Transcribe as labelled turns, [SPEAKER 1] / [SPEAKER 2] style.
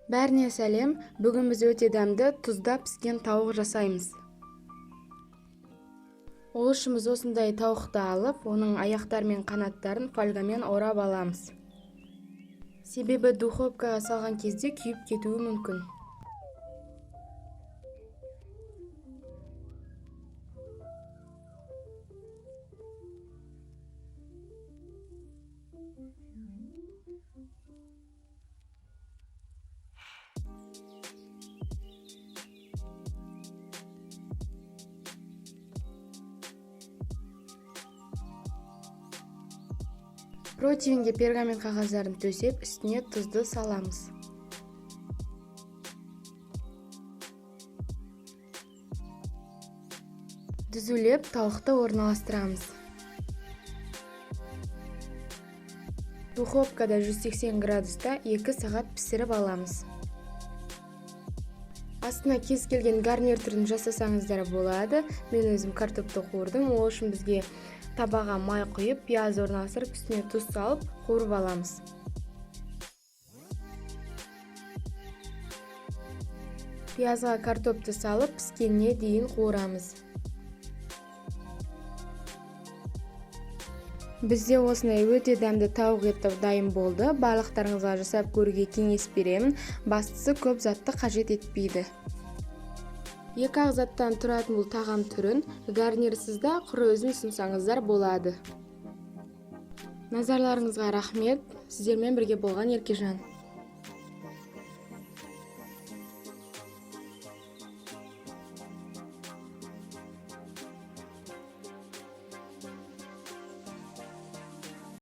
[SPEAKER 1] Бәріне сәлем. Бүгін біз өте дәмді тұзда піскен тауық жасаймыз. Ол үшін біз осындай тауықты алып, оның аяқтары мен қанаттарын фольгамен орап аламыз. Себебі духовкаға салған кезде күйіп кетуі мүмкін. Противенге пергамент қағаздарын төсеп, үстіне тұзды саламыз. Түзулеп тауықты орналастырамыз. Духовкада 180 градуста 2 сағат пісіріп аламыз. Астына кез келген гарнир түрін жасасаңыздар болады. Мен өзім картопты қуырдым. Ол үшін бізге табаға май құйып, пияз орналастырып, үстіне тұз салып, қуырып аламыз. Пиязға картопты салып, піскеніне дейін қуырамыз. Бізде осындай өте дәмді тауық еті дайын болды. Барлықтарыңызға жасап көруге кеңес беремін. Бастысы көп затты қажет етпейді. Екі ақ заттан тұратын бұл тағам түрін гарнирсіз да құры өзін ұсынсаңыздар болады. Назарларыңызға рахмет. Сіздермен бірге болған Еркежан.